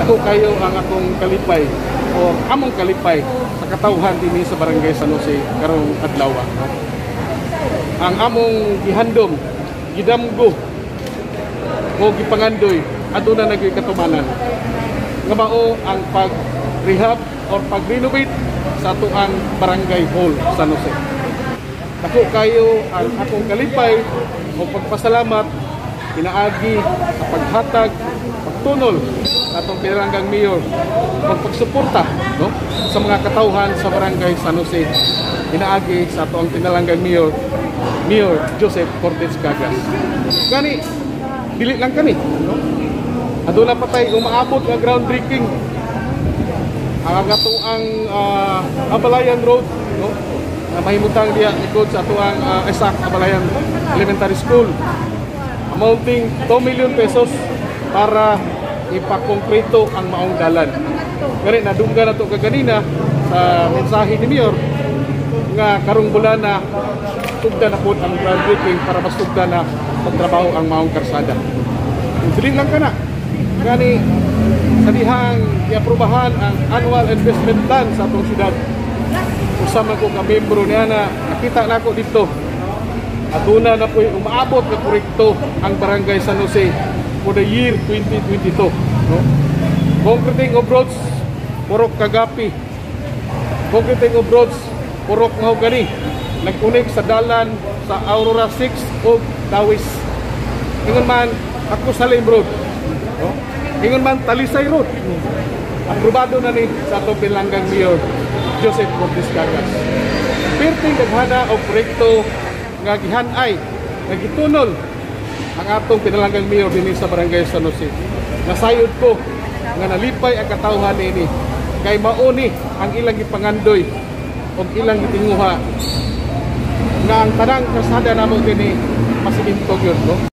Dako kayo ang akong kalipay o among kalipay sa katawhan dinhi sa Barangay San Jose karong adlaw, no? Ang among gihandom, gidamgo o gipangandoy aduna na gyud katumanan nga mao ang pag-rehab or pag-renovate sa atoang Barangay Hall San Jose. Dako kayo ang akong kalipay o pagpasalamat pinaagi sa paghatag, pagtunol atong pinalanggang mayor o pagsuporta, no, sa mga katawhan sa Barangay San Jose pinaagi sa atoang pinalanggang mayor, Mayor Joseph Cortez Cagas. Gani dili lang kani, no? Aduna pa tay umaabot nga groundbreaking, ang atoang Abalayan Road, no, na mahimutang diya likod sa atoang Isaac Abalayan Elementary School, amounting 2 million pesos para ipakongkreto ang maong dalan. Gani nadunggan nato kaganina sa mensahe ni Mayor nga karong bulan na tugda na pod ang groundbreaking para mas tugda na pagtrabaho ang maong karsada. Dili lang kana. Gani sa dihang giaprobahan ang annual investment plan sa atong syudad, usa man ko ka membro niya na nakita nako dito. Aduna na po'y umaabot nga proyekto ang Barangay San Jose for the year 2022, no? Concreting of roads, Purok Kagapi. Concreting of roads, Purok Mahogany. Nag-unik sa dalan sa Aurora 6 o Dawis. Ingon man, ako sa Lame Road. No? Ingon man, Talisay Road. Aprobado na ni sa atong pinalanggang Mayor Joseph Cortez Cagas. Perting daghana og proyekto nga gihanay, nga gitunol ang atong pinalanggang mayor dinhi sa Barangay San Jose. Nasayod ko nga nalipay ang katawhan niini kay mauni ang ilang gipangandoy ug ilang gitinguha nga ang tanang kasada namo dinhi masiminto gyud, no?